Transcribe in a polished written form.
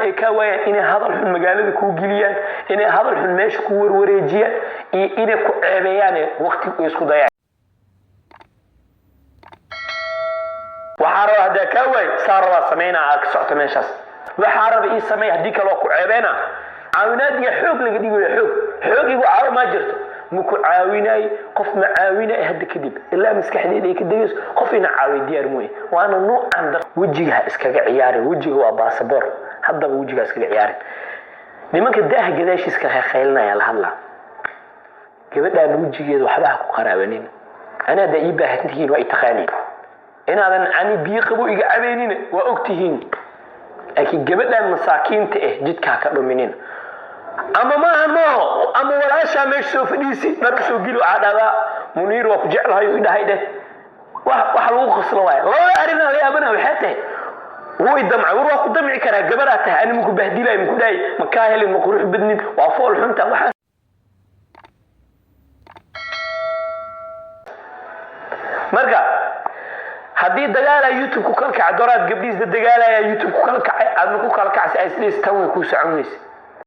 ay kaa waayaan, inay hadal xun magaalada kuu geliyaan, inay hadal xun meesha ku warwareejiyaan iyo inay ku ceebeeyaan, waqti isku dayaan. Waxaa raba haddaa kaa waay, saa rabaa sameynaa, aad ka socoto meeshaas. Waxaa raba ii sameey, haddii kale waa ku ceebeena. Caawinaadiya xoog laga dhigayo, xoog xoog igu caawo maa jirto. Ma ku caawinaay, qof ma caawinaay hadda kadib, ilaa maskaxdeeda ay ka degayso. Qof ina caawiy diyaar mooye. Waana nuucan dar. Wejiga ha iskaga ciyaarin, wejiga waa baasaboor. Haddaba wejiga ha iskaga ciyaarin. Nimanka daaha gadaashiis ka khaylinaya la hadlaa. Gabadhaan wejigeeda waxba ha ku qaraabanin. Ani haddaa ii baahan tihiin, waa i taqaaniin. Inaadan ani biyo qabo iga cabaynin waa og tihiin, laakiin gabadhan masaakiinta ah jidka ha ka dhuminin. Ama maaha maaho, ama walaashaa meesha soo fadhiisi, dhar usoo geli, waxaa dhahdaa Muniir waa ku jeclahay u idhahay dheh. Wax lagu qoslo waaya. Labada arrin aan la yaabana waxay tahay, wuu i damcay. War waa ku damci karaa, gabaraa tahay. Ani maku bahdilay, maku dhahay ma kaa helin, ma qurux badnin, waa fool xunta waxaas. Marka haddii dagaalaa YouTube ku kala kacay, doraad gabdhiisda dagaalaya YouTube ku kala kacay, aadna ku kala kacsi, isdhis tan way kuu socon weyse.